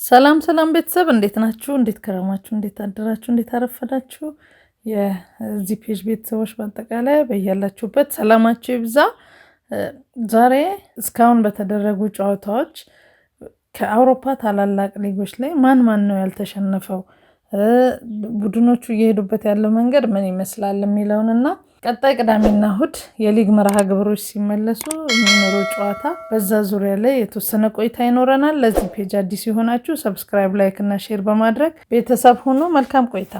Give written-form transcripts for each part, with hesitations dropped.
ሰላም ሰላም ቤተሰብ፣ እንዴት ናችሁ? እንዴት ከረማችሁ? እንዴት አደራችሁ? እንዴት አረፈዳችሁ? የዚህ page ቤተሰቦች በአጠቃላይ በያላችሁበት ሰላማችሁ ይብዛ። ዛሬ እስካሁን በተደረጉ ጨዋታዎች ከአውሮፓ ታላላቅ ሊጎች ላይ ማን ማን ነው ያልተሸነፈው፣ ቡድኖቹ እየሄዱበት ያለው መንገድ ምን ይመስላል የሚለውን እና ቀጣይ ቅዳሜና እሁድ የሊግ መርሃ ግብሮች ሲመለሱ የሚኖረው ጨዋታ በዛ ዙሪያ ላይ የተወሰነ ቆይታ ይኖረናል። ለዚህ page አዲስ የሆናችሁ subscribe፣ like እና share በማድረግ ቤተሰብ ሁኑ። መልካም ቆይታ።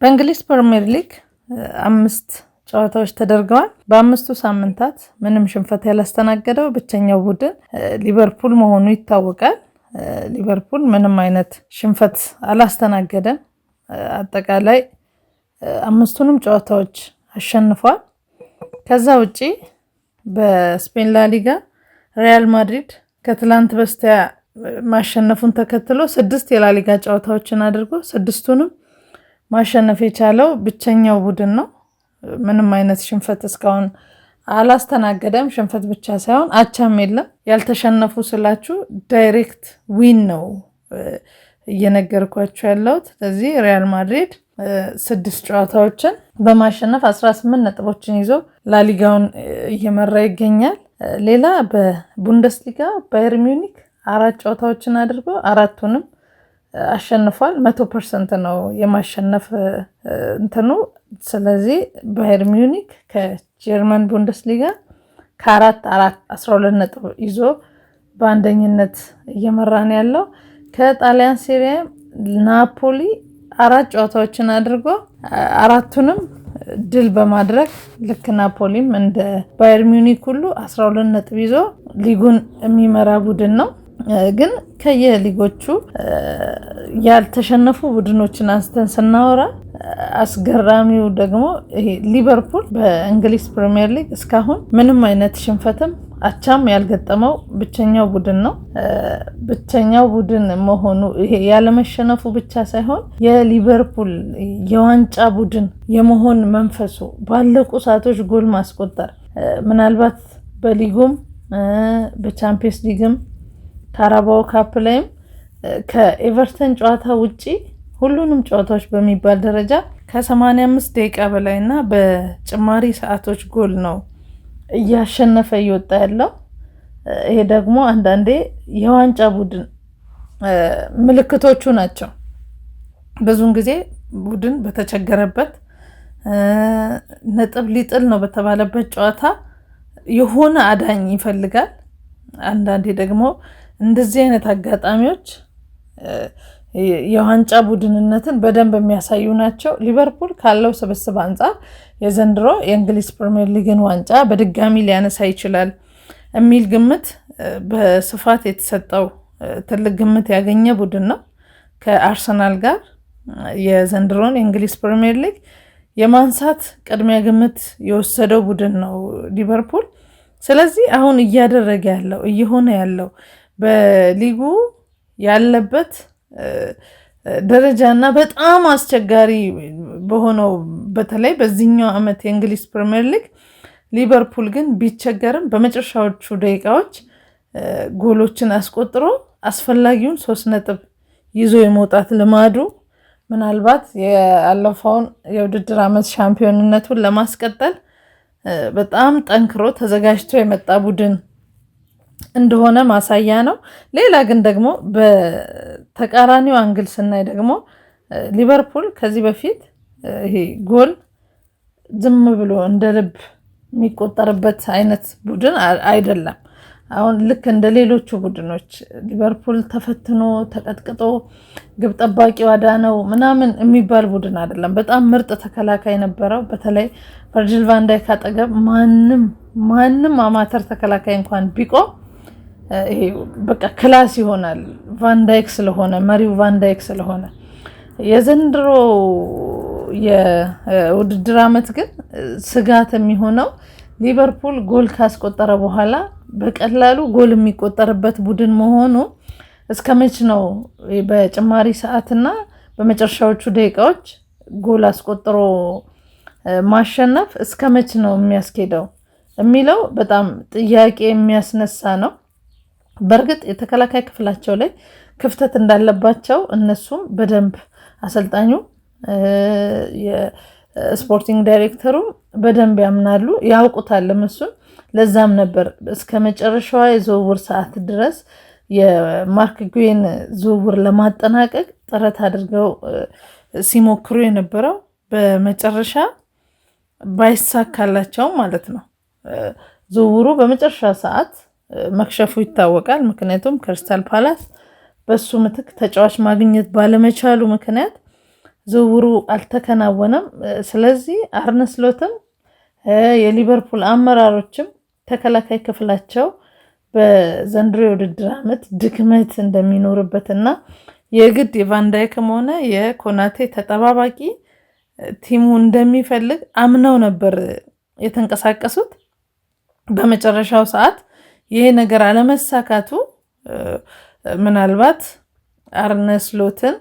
በእንግሊዝ ፕሪሚየር ሊግ 5 ጨዋታዎች ተደርገዋል። በ5ቱ ሳምንታት ምንም ሽንፈት ያላስተናገደው ብቸኛው ቡድን ሊቨርፑል መሆኑ ይታወቃል። ሊቨርፑል ምንም አይነት ሽንፈት አላስተናገደም። አጠቃላይ 5ቱንም ጨዋታዎች አሸንፏል። ከዛ ውጪ በስፔን ላሊጋ ሪያል ማድሪድ ከትላንት በስቲያ ማሸነፉን ተከትሎ 6 የላሊጋ ጨዋታዎችን አድርጎ 6ቱንም ማሸነፍ የቻለው ብቸኛው ቡድን ነው። ምንም አይነት ሽንፈት እስካሁን አላስተናገደም። ሽንፈት ብቻ ሳይሆን አቻም የለም። ያልተሸነፉ ስላችሁ direct win ነው እየነገርኳችሁ ያለሁት። ስለዚህ ሪያል ማድሪድ 6 ጨዋታዎችን በማሸነፍ 18 ነጥቦችን ይዞ ላሊጋውን እየመራ ይገኛል። ሌላ በቡንደስሊጋ ባየር ሚዩኒክ 4 ጨዋታዎችን አድርጎ 4ቱንም አሸንፏል። 100% ነው የማሸነፍ እንትኑ። ስለዚህ ባየር ሚዩኒክ ከጀርመን ቡንደስሊጋ ከአራት አራት 12 ነጥብ ይዞ በአንደኝነት እየመራ ነው ያለው። ከጣሊያን ሴሪያ ናፖሊ 4 ጨዋታዎችን አድርጎ 4ቱንም ድል በማድረግ ልክ ናፖሊም እንደ ባየር ሚዩኒክ ሁሉ 12 ነጥብ ይዞ ሊጉን የሚመራ ቡድን ነው። ግን ከየሊጎቹ ያልተሸነፉ ቡድኖችን አንስተን ስናወራ አስገራሚው ደግሞ ይሄ ሊቨርፑል በእንግሊዝ ፕሪሚየር ሊግ እስካሁን ምንም አይነት ሽንፈትም አቻም ያልገጠመው ብቸኛው ቡድን ነው። ብቸኛው ቡድን መሆኑ ይሄ ያለመሸነፉ ብቻ ሳይሆን የሊቨርፑል የዋንጫ ቡድን የመሆን መንፈሱ፣ ባለቁ ሰዓቶች ጎል ማስቆጠር፣ ምናልባት በሊጉም በቻምፒየንስ ሊግም ካራባኦ ካፕ ላይም ከኤቨርተን ጨዋታ ውጪ ሁሉንም ጨዋታዎች በሚባል ደረጃ ከ85 ደቂቃ በላይና በጭማሪ ሰዓቶች ጎል ነው እያሸነፈ እየወጣ ያለው። ይሄ ደግሞ አንዳንዴ የዋንጫ ቡድን ምልክቶቹ ናቸው። ብዙውን ጊዜ ቡድን በተቸገረበት፣ ነጥብ ሊጥል ነው በተባለበት ጨዋታ የሆነ አዳኝ ይፈልጋል። አንዳንዴ ደግሞ እንደዚህ አይነት አጋጣሚዎች የዋንጫ ቡድንነትን በደንብ የሚያሳዩ ናቸው። ሊቨርፑል ካለው ስብስብ አንጻር የዘንድሮ የእንግሊዝ ፕሪሚየር ሊግን ዋንጫ በድጋሚ ሊያነሳ ይችላል የሚል ግምት በስፋት የተሰጠው፣ ትልቅ ግምት ያገኘ ቡድን ነው። ከአርሰናል ጋር የዘንድሮን የእንግሊዝ ፕሪሚየር ሊግ የማንሳት ቅድሚያ ግምት የወሰደው ቡድን ነው ሊቨርፑል። ስለዚህ አሁን እያደረገ ያለው፣ እየሆነ ያለው፣ በሊጉ ያለበት ደረጃና በጣም አስቸጋሪ በሆነው በተለይ በዚህኛው ዓመት የእንግሊዝ ፕሪሚየር ሊግ ሊቨርፑል ግን ቢቸገርም በመጨረሻዎቹ ደቂቃዎች ጎሎችን አስቆጥሮ አስፈላጊውን 3 ነጥብ ይዞ የመውጣት ልማዱ ምናልባት ያለፈውን የውድድር ዓመት ሻምፒዮንነቱን ለማስቀጠል በጣም ጠንክሮ ተዘጋጅቶ የመጣ ቡድን እንደሆነ ማሳያ ነው። ሌላ ግን ደግሞ በተቃራኒው angle ስናይ ደግሞ ሊቨርፑል ከዚህ በፊት ይሄ ጎል ዝም ብሎ እንደ ልብ የሚቆጠርበት አይነት ቡድን አይደለም። አሁን ልክ እንደ ሌሎቹ ቡድኖች ሊቨርፑል ተፈትኖ ተቀጥቅጦ ግብ ጠባቂው አዳነው ምናምን የሚባል ቡድን አይደለም። በጣም ምርጥ ተከላካይ ነበረው። በተለይ ቨርጂል ቫንዳይክ አጠገብ ማንም ማንም አማተር ተከላካይ እንኳን ቢቆም ይሄ በቃ class ይሆናል፣ ቫንዳይክ ስለሆነ፣ መሪው ቫንዳይክ ስለሆነ። የዘንድሮ የውድድር ዓመት ግን ስጋት የሚሆነው ሊቨርፑል ጎል ካስቆጠረ በኋላ በቀላሉ ጎል የሚቆጠርበት ቡድን መሆኑ፣ እስከ መች ነው በጭማሪ ሰዓትና በመጨረሻዎቹ ደቂቃዎች ጎል አስቆጥሮ ማሸነፍ እስከ መች ነው የሚያስኬደው የሚለው በጣም ጥያቄ የሚያስነሳ ነው። በእርግጥ የተከላካይ ክፍላቸው ላይ ክፍተት እንዳለባቸው እነሱም በደንብ አሰልጣኙ የ sporting ዳይሬክተሩ በደንብ ያምናሉ፣ ያውቁታል እሱን። ለዛም ነበር እስከ መጨረሻዋ የዝውውር ሰዓት ድረስ የማርክ ጉዌን ዝውውር ለማጠናቀቅ ጥረት አድርገው ሲሞክሩ የነበረው፣ በመጨረሻ ባይሳካላቸውም ማለት ነው። ዝውውሩ በመጨረሻ ሰዓት መክሸፉ ይታወቃል። ምክንያቱም ክሪስታል ፓላስ በሱ ምትክ ተጫዋች ማግኘት ባለመቻሉ ምክንያት ዝውውሩ አልተከናወነም። ስለዚህ አርነ ስሎትም የሊቨርፑል አመራሮችም ተከላካይ ክፍላቸው በዘንድሮ የውድድር ዓመት ድክመት እንደሚኖርበትና የግድ የቫንዳይክም ሆነ የኮናቴ ተጠባባቂ team ኡ እንደሚፈልግ አምነው ነበር የተንቀሳቀሱት። በመጨረሻው ሰዓት ይሄ ነገር አለመሳካቱ ምናልባት አርነ ስሎትን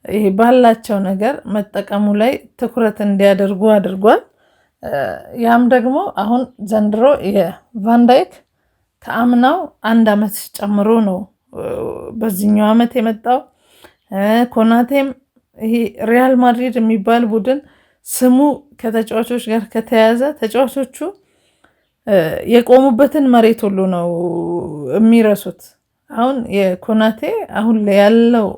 ይሄ ባላቸው ነገር መጠቀሙ ላይ ትኩረት እንዲያደርጉ አድርጓል። ያም ደግሞ አሁን ዘንድሮ የቫንዳይክ ከአምናው አንድ ዓመት ጨምሮ ነው በዚህኛው ዓመት የመጣው። ኮናቴም ይሄ ሪያል ማድሪድ የሚባል ቡድን ስሙ ከተጫዋቾች ጋር ከተያያዘ ተጫዋቾቹ የቆሙበትን መሬት ሁሉ ነው የሚረሱት። አሁን የኮናቴ አሁን ላይ ያለው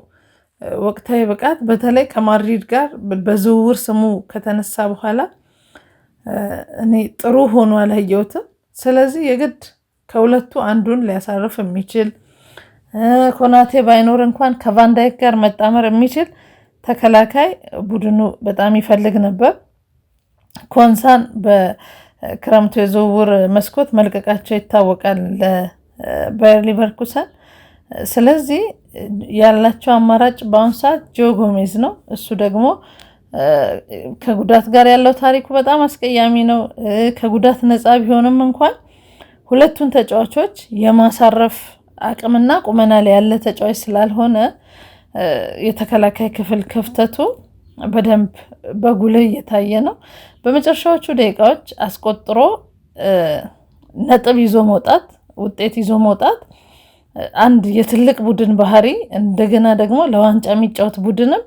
ወቅታዊ ብቃት፣ በተለይ ከማድሪድ ጋር በዝውውር ስሙ ከተነሳ በኋላ፣ እኔ ጥሩ ሆኖ አላየሁትም። ስለዚህ የግድ ከሁለቱ አንዱን ሊያሳርፍ የሚችል፣ ኮናቴ ባይኖር እንኳን ከቫንዳይክ ጋር መጣመር የሚችል ተከላካይ ቡድኑ በጣም ይፈልግ ነበር። ኮንሳን በክረምቱ የዝውውር መስኮት መልቀቃቸው ይታወቃል ለባየር ሊቨርኩሰን። ስለዚህ ያላቸው አማራጭ በአሁኑ ሰዓት ጆ ጎሜዝ ነው። እሱ ደግሞ ከጉዳት ጋር ያለው ታሪኩ በጣም አስቀያሚ ነው። ከጉዳት ነፃ ቢሆንም እንኳን ሁለቱን ተጫዋቾች የማሳረፍ አቅምና ቁመና ላይ ያለ ተጫዋች ስላልሆነ የተከላካይ ክፍል ክፍተቱ በደንብ በጉልህ እየታየ ነው። በመጨረሻዎቹ ደቂቃዎች አስቆጥሮ ነጥብ ይዞ መውጣት፣ ውጤት ይዞ መውጣት አንድ የትልቅ ቡድን ባህሪ፣ እንደገና ደግሞ ለዋንጫ የሚጫወት ቡድንም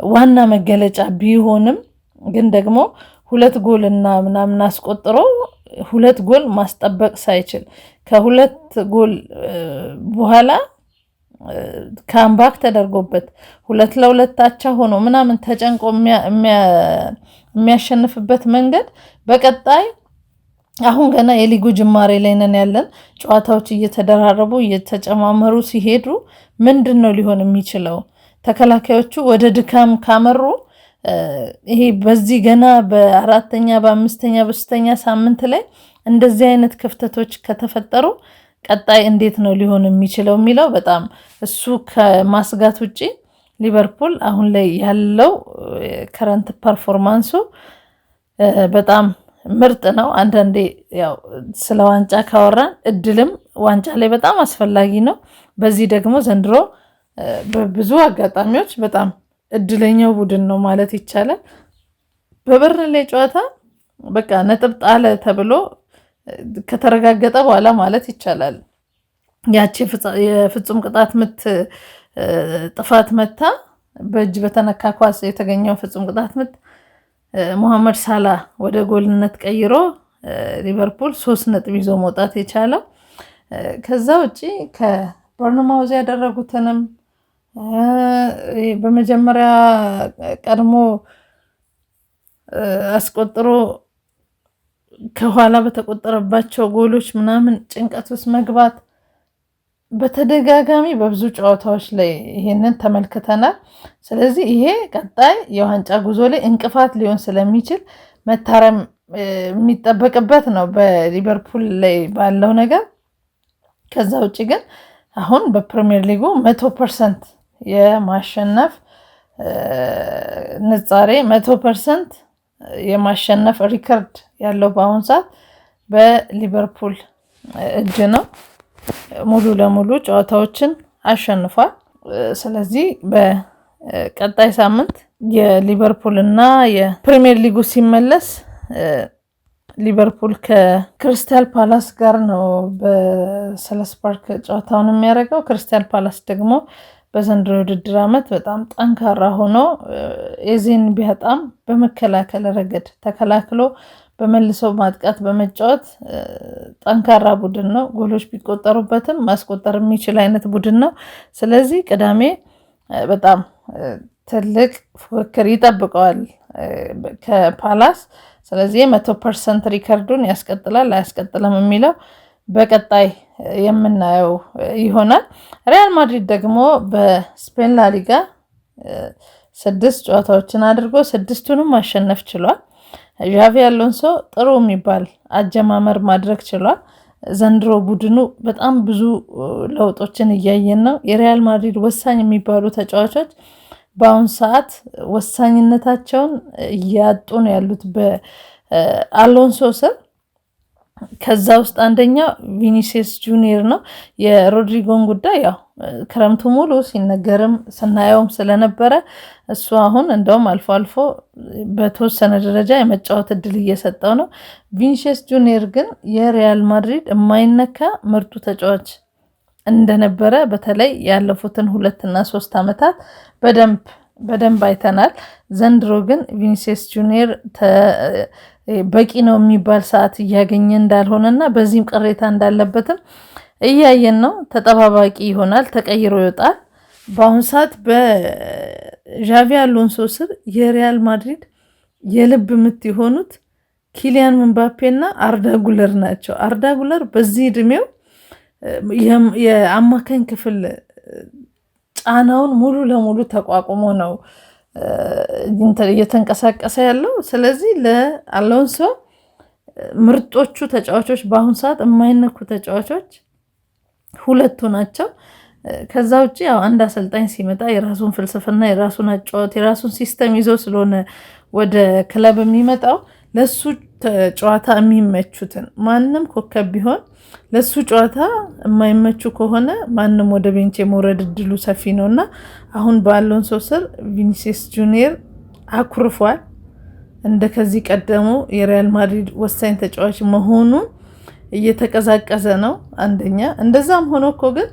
ዋና መገለጫ ቢሆንም፣ ግን ደግሞ ሁለት ጎል እና ምናምን አስቆጥሮ ሁለት ጎል ማስጠበቅ ሳይችል ከሁለት ጎል በኋላ comeback ተደርጎበት 2-2 አቻ ሆኖ ምናምን ተጨንቆ የሚያሸንፍበት መንገድ በቀጣይ፣ አሁን ገና የሊጉ ጅማሬ ላይ ነን ያለን፣ ጨዋታዎች እየተደራረቡ እየተጨማመሩ ሲሄዱ ምንድን ነው ሊሆን የሚችለው? ተከላካዮቹ ወደ ድካም ካመሩ ይሄ በዚህ ገና በአራተኛ፣ በአምስተኛ፣ በሶስተኛ ሳምንት ላይ እንደዚህ አይነት ክፍተቶች ከተፈጠሩ ቀጣይ እንዴት ነው ሊሆን የሚችለው የሚለው በጣም እሱ ከማስጋት ውጪ ሊቨርፑል አሁን ላይ ያለው current performance ኡ በጣም ምርጥ ነው። አንዳንዴ ያው ስለ ዋንጫ ካወራን እድልም ዋንጫ ላይ በጣም አስፈላጊ ነው። በዚህ ደግሞ ዘንድሮ በብዙ አጋጣሚዎች በጣም እድለኛው ቡድን ነው ማለት ይቻላል። በበርንሌ ጨዋታ በቃ ነጥብ ጣለ ተብሎ ከተረጋገጠ በኋላ ማለት ይቻላል ያቺ የፍጹም ቅጣት ምት ጥፋት መታ በእጅ በተነካ ኳስ የተገኘው ፍጹም ቅጣት ምት ሙሐመድ ሳላ ወደ ጎልነት ቀይሮ ሊቨርፑል 3 ነጥብ ይዞ መውጣት የቻለው። ከዛ ውጪ ከበርንማውዝ ያደረጉትንም በመጀመሪያ ቀድሞ አስቆጥሮ ከኋላ በተቆጠረባቸው ጎሎች ምናምን ጭንቀት ውስጥ መግባት በተደጋጋሚ በብዙ ጨዋታዎች ላይ ይሄንን ተመልክተናል። ስለዚህ ይሄ ቀጣይ የዋንጫ ጉዞ ላይ እንቅፋት ሊሆን ስለሚችል መታረም የሚጠበቅበት ነው በሊቨርፑል ላይ ባለው ነገር። ከዛ ውጭ ግን አሁን በፕሪሚየር ሊጉ 100% የማሸነፍ ንጻሬ፣ 100% የማሸነፍ ሪከርድ ያለው በአሁኑ ሰዓት በሊቨርፑል እጅ ነው። ሙሉ ለሙሉ ጨዋታዎችን አሸንፏል። ስለዚህ በቀጣይ ሳምንት የሊቨርፑል እና የፕሪሚየር ሊጉ ሲመለስ ሊቨርፑል ከክሪስታል ፓላስ ጋር ነው በሴልኸርስት ፓርክ ጨዋታውን የሚያደርገው። ክሪስታል ፓላስ ደግሞ በዘንድሮ የውድድር ዓመት በጣም ጠንካራ ሆኖ ኤዜን ቢያጣም በመከላከል ረገድ ተከላክሎ በመልሶ ማጥቃት በመጫወት ጠንካራ ቡድን ነው። ጎሎች ቢቆጠሩበትም ማስቆጠር የሚችል አይነት ቡድን ነው። ስለዚህ ቅዳሜ በጣም ትልቅ ፉክክር ይጠብቀዋል ከፓላስ። ስለዚህ 100% ሪከርዱን ያስቀጥላል አያስቀጥልም የሚለው በቀጣይ የምናየው ይሆናል። ሪያል ማድሪድ ደግሞ በስፔን ላሊጋ 6 ጨዋታዎችን አድርጎ 6ቱንም ማሸነፍ ችሏል። ዣቪ አሎንሶ ጥሩ የሚባል አጀማመር ማድረግ ችሏል። ዘንድሮ ቡድኑ በጣም ብዙ ለውጦችን እያየን ነው። የሪያል ማድሪድ ወሳኝ የሚባሉ ተጫዋቾች በአሁን ሰዓት ወሳኝነታቸውን እያጡ ነው ያሉት በአሎንሶ ስር። ከዛ ውስጥ አንደኛው ቪኒሲየስ ጁኒየር ነው። የሮድሪጎን ጉዳይ ያው ክረምቱ ሙሉ ሲነገርም ስናየውም ስለነበረ እሱ አሁን እንደውም አልፎ አልፎ በተወሰነ ደረጃ የመጫወት እድል እየሰጠው ነው። ቪኒሲየስ ጁኒየር ግን የሪያል ማድሪድ የማይነካ ምርጡ ተጫዋች እንደነበረ በተለይ ያለፉትን 2 እና 3 ዓመታት በደንብ አይተናል። ዘንድሮ ግን ቪኒሲየስ ጁኒየር በቂ ነው የሚባል ሰዓት እያገኘ እንዳልሆነና በዚህም ቅሬታ እንዳለበትም እያየን ነው። ተጠባባቂ ይሆናል፣ ተቀይሮ ይወጣል። በአሁን ሰዓት በዣቪ አሎንሶ ስር የሪያል ማድሪድ የልብ ምት የሆኑት ኪሊያን ምባፔና አርዳ ጉለር ናቸው። አርዳ ጉለር በዚህ እድሜው የአማካኝ ክፍል ጫናውን ሙሉ ለሙሉ ተቋቁሞ ነው እየተንቀሳቀሰ ያለው። ስለዚህ ለአሎንሶ ምርጦቹ ተጫዋቾች በአሁን ሰዓት የማይነኩ ተጫዋቾች 2ቱ ናቸው። ከዛ ውጪ ያው አንድ አሰልጣኝ ሲመጣ የራሱን ፍልስፍና፣ የራሱን አጨዋወት፣ የራሱን system ይዞ ስለሆነ ወደ ክለብ የሚመጣው ለሱ ጨዋታ የሚመቹትን ማንም ኮከብ ቢሆን ለሱ ጨዋታ የማይመቹ ከሆነ ማንም ወደ bench የመውረድ እድሉ ሰፊ ነውና አሁን በአሎንሶ ስር ቪኒሲየስ ጁኒየር አኩርፏል። እንደ ከዚህ ቀደሙ የሪያል ማድሪድ ወሳኝ ተጫዋች መሆኑን እየተቀዛቀዘ ነው። አንደኛ እንደዛም ሆኖ እኮ ግን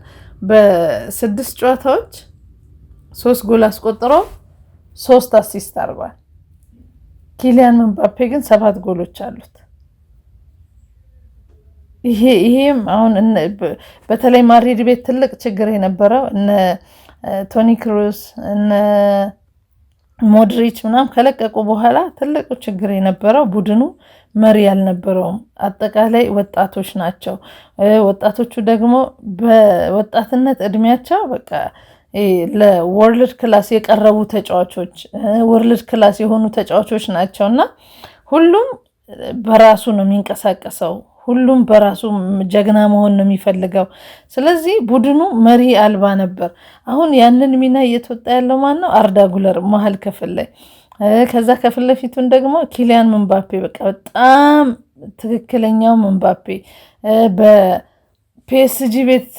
በ6 ጨዋታዎች 3 ጎል አስቆጥሮ 3 assist አድርጓል። ኪሊያን ምባፔ ግን 7 ጎሎች አሉት። ይሄም አሁን በተለይ ማድሪድ ቤት ትልቅ ችግር የነበረው እነ ቶኒ ክሩስ እነ ሞድሪች ምናምን ከለቀቁ በኋላ ትልቁ ችግር የነበረው ቡድኑ መሪ ያልነበረውም አጠቃላይ ወጣቶች ናቸው። ወጣቶቹ ደግሞ በወጣትነት እድሜያቸው በቃ ለ world class የቀረቡ ተጫዋቾች world class የሆኑ ተጫዋቾች ናቸውና ሁሉም በራሱ ነው የሚንቀሳቀሰው። ሁሉም በራሱ ጀግና መሆን ነው የሚፈልገው። ስለዚህ ቡድኑ መሪ አልባ ነበር። አሁን ያንን ሚና እየተወጣ ያለው ማን ነው? አርዳ ጉለር መሀል ክፍል ላይ። ከዛ ከፊት ለፊቱን ደግሞ ኪሊያን ምባፔ በቃ በጣም ትክክለኛው ምባፔ በፒኤስጂ ቤት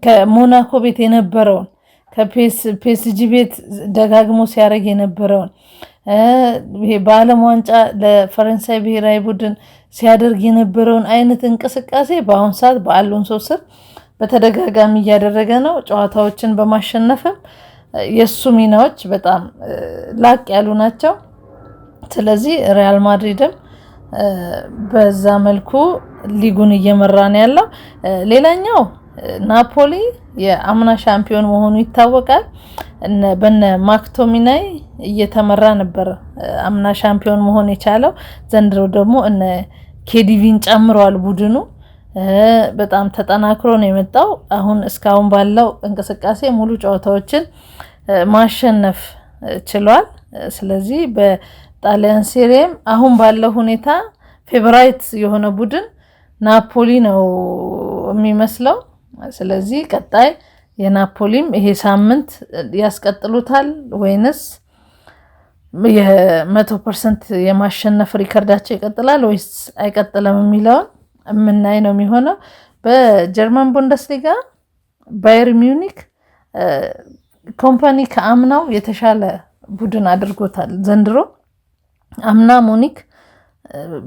ከሞናኮ ቤት የነበረውን ከፒኤስጂ ቤት ደጋግሞ ሲያደርግ የነበረውን ይሄ በዓለም ዋንጫ ለፈረንሳይ ብሔራዊ ቡድን ሲያደርግ የነበረውን አይነት እንቅስቃሴ በአሁን ሰዓት በአሎንሶ ስር በተደጋጋሚ እያደረገ ነው። ጨዋታዎችን በማሸነፍም የሱ ሚናዎች በጣም ላቅ ያሉ ናቸው። ስለዚህ ሪያል ማድሪድም በዛ መልኩ ሊጉን እየመራ ነው ያለው። ሌላኛው ናፖሊ የአምና ሻምፒዮን መሆኑ ይታወቃል። በነ ማክቶሚናይ እየተመራ ነበር አምና ሻምፒዮን መሆን የቻለው። ዘንድሮ ደግሞ እነ ኬዲቪን ጨምሯል ቡድኑ በጣም ተጠናክሮ ነው የመጣው። አሁን እስካሁን ባለው እንቅስቃሴ ሙሉ ጨዋታዎችን ማሸነፍ ችሏል። ስለዚህ በጣሊያን ሴሪኤም አሁን ባለው ሁኔታ favorite የሆነ ቡድን ናፖሊ ነው የሚመስለው። ስለዚህ ቀጣይ የናፖሊም ይሄ ሳምንት ያስቀጥሉታል ወይንስ የ100% የማሸነፍ ሪከርዳቸው ይቀጥላል ወይስ አይቀጥልም የሚለውን የምናይ ነው የሚሆነው። በጀርመን ቡንደስሊጋ ባየር ሚዩኒክ ኮምፓኒ ከአምናው የተሻለ ቡድን አድርጎታል ዘንድሮ። አምና ሙኒክ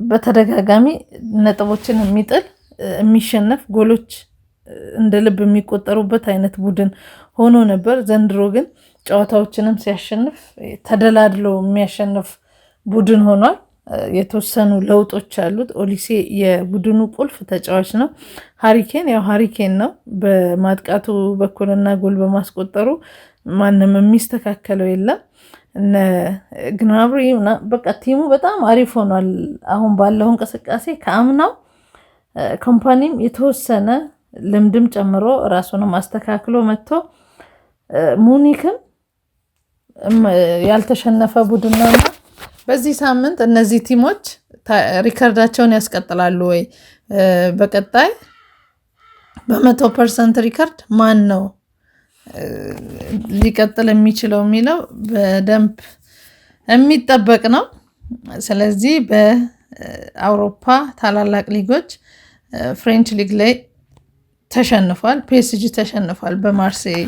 በተደጋጋሚ ነጥቦችን የሚጥል፣ የሚሸነፍ፣ ጎሎች እንደ ልብ የሚቆጠሩበት አይነት ቡድን ሆኖ ነበር። ዘንድሮ ግን ጨዋታዎችንም ሲያሸንፍ ተደላድሎ የሚያሸንፍ ቡድን ሆኗል። የተወሰኑ ለውጦች አሉት። ኦሊሴ የቡድኑ ቁልፍ ተጫዋች ነው። ሃሪ ኬን ያው ሃሪ ኬን ነው። በማጥቃቱ በኩልና ጎል በማስቆጠሩ ማንም የሚስተካከለው የለም። እነ ግናብሪ በቃ team ኡ በጣም አሪፍ ሆኗል። አሁን ባለው እንቅስቃሴ ከአምናው ኮምፓኒም የተወሰነ ልምድም ጨምሮ ራሱንም አስተካክሎ መጥቶ፣ ሙኒክም ያልተሸነፈ ቡድን ነውና በዚህ ሳምንት እነዚህ team ኦች ሪከርዳቸውን ያስቀጥላሉ ወይ? በቀጣይ በ100% ሪከርድ ማን ነው ሊቀጥል የሚችለው የሚለው በደንብ የሚጠበቅ ነው። ስለዚህ በአውሮፓ ታላላቅ ሊጎች French ሊግ ላይ ተሸንፏል። ፒኤስጂ ተሸንፏል በማርሴይ።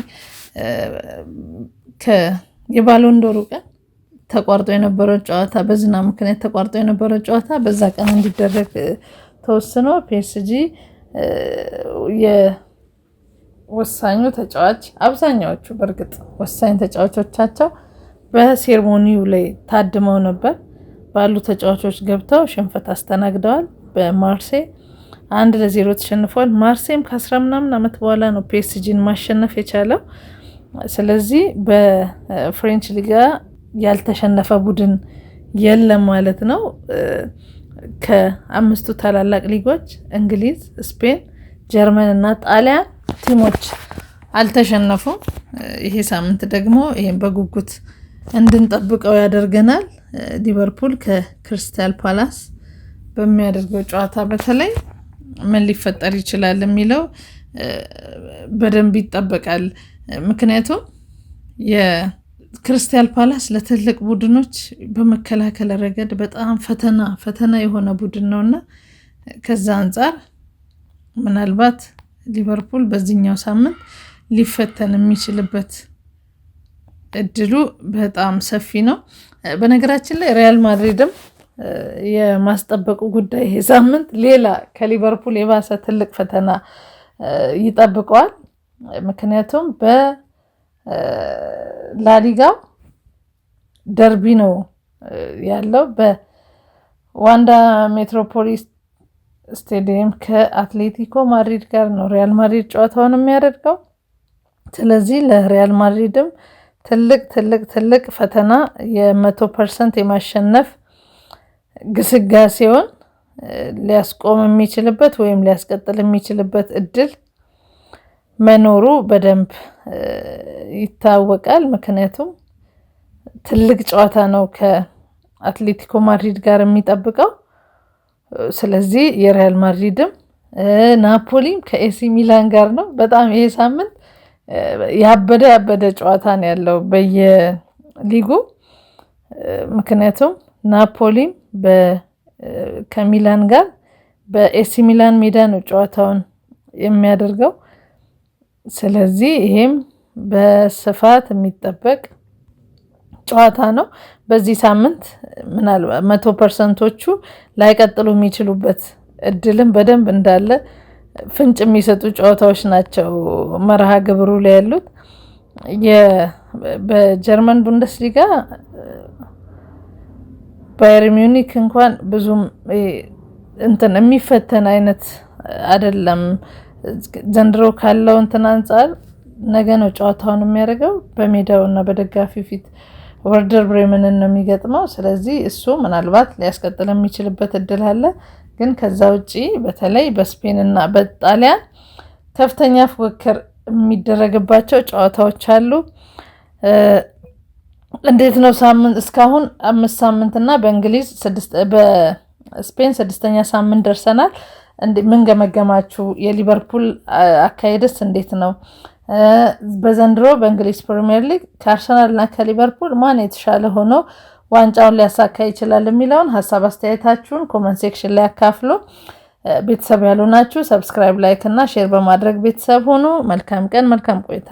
የባሎንዶሩ ቀን ተቋርጦ የነበረው ጨዋታ፣ በዝናብ ምክንያት ተቋርጦ የነበረው ጨዋታ በዛ ቀን እንዲደረግ ተወስኖ ፒኤስጂ የወሳኙ ተጫዋች፣ አብዛኛዎቹ በእርግጥ ወሳኝ ተጫዋቾቻቸው በ ceremony ው ላይ ታድመው ነበር። ባሉ ተጫዋቾች ገብተው ሽንፈት አስተናግደዋል። በማርሴ 1-0 ተሸንፏል። ማርሴም ከ10 ምናምን ዓመት በኋላ ነው ፒኤስጂን ማሸነፍ የቻለው። ስለዚህ በ French ሊጋ ያልተሸነፈ ቡድን የለም ማለት ነው። ከአምስቱ ታላላቅ ሊጎች እንግሊዝ፣ ስፔን፣ ጀርመን እና ጣሊያን team ኦች አልተሸነፉም። ይሄ ሳምንት ደግሞ ይሄን በጉጉት እንድንጠብቀው ያደርገናል። ሊቨርፑል ከክሪስታል ፓላስ በሚያደርገው ጨዋታ በተለይ ምን ሊፈጠር ይችላል የሚለው በደንብ ይጠበቃል። ምክንያቱም የክሪስታል ፓላስ ለትልቅ ቡድኖች በመከላከል ረገድ በጣም ፈተና ፈተና የሆነ ቡድን ነውና ከዛ አንጻር ምናልባት ሊቨርፑል በዚህኛው ሳምንት ሊፈተን የሚችልበት እድሉ በጣም ሰፊ ነው። በነገራችን ላይ ሪያል ማድሪድም የማስጠበቁ ጉዳይ ይሄ ሳምንት ሌላ ከሊቨርፑል የባሰ ትልቅ ፈተና ይጠብቀዋል። ምክንያቱም በላሊጋው ደርቢ ነው ያለው። በዋንዳ ሜትሮፖሊስ ስቴዲየም ከአትሌቲኮ ማድሪድ ጋር ነው ሪያል ማድሪድ ጨዋታውን የሚያደርገው። ስለዚህ ለሪያል ማድሪድም ትልቅ ትልቅ ትልቅ ፈተና፣ የ100% የማሸነፍ ግስጋሴውን ሊያስቆም የሚችልበት ወይም ሊያስቀጥል የሚችልበት እድል መኖሩ በደንብ ይታወቃል። ምክንያቱም ትልቅ ጨዋታ ነው ከአትሌቲኮ ማድሪድ ጋር የሚጠብቀው። ስለዚህ የሪያል ማድሪድም፣ ናፖሊም ከኤሲ ሚላን ጋር ነው። በጣም ይሄ ሳምንት ያበደ ያበደ ጨዋታ ነው ያለው በየሊጉ። ምክንያቱም ናፖሊም ከሚላን ጋር በኤሲ ሚላን ሜዳ ነው ጨዋታውን የሚያደርገው። ስለዚህ ይሄም በስፋት የሚጠበቅ ጨዋታ ነው። በዚህ ሳምንት ምናልባት 100% ኦቹ ላይቀጥሉ የሚችሉበት እድልም በደንብ እንዳለ ፍንጭ የሚሰጡ ጨዋታዎች ናቸው መርሃ ግብሩ ላይ ያሉት። በጀርመን ቡንደስሊጋ ባየር ሚዩኒክ እንኳን ብዙም እንትን የሚፈተን አይነት አይደለም። ዘንድሮ ካለው እንትን አንጻር ነገ ነው ጨዋታውን የሚያደርገው፣ በሜዳው እና በደጋፊው ፊት ወርደር ብሬመንን ነው የሚገጥመው። ስለዚህ እሱ ምናልባት ሊያስቀጥል የሚችልበት እድል አለ። ግን ከዛ ውጪ በተለይ በስፔን እና በጣሊያን ከፍተኛ ፉክክር የሚደረግባቸው ጨዋታዎች አሉ። እንዴት ነው ሳምንት? እስካሁን 5 ሳምንት እና በእንግሊዝ፣ በስፔን ስድስተኛ ሳምንት ደርሰናል። ምን ገመገማችሁ? የሊቨርፑል አካሄድስ እንዴት ነው? በዘንድሮ በእንግሊዝ ፕሪሚየር ሊግ ከአርሰናል እና ከሊቨርፑል ማን የተሻለ ሆኖ ዋንጫውን ሊያሳካ ይችላል የሚለውን ሀሳብ አስተያየታችሁን comment section ላይ አካፍሉ። ቤተሰብ ያልሆናችሁ subscribe፣ like እና share በማድረግ ቤተሰብ ሁኑ። መልካም ቀን፣ መልካም ቆይታ።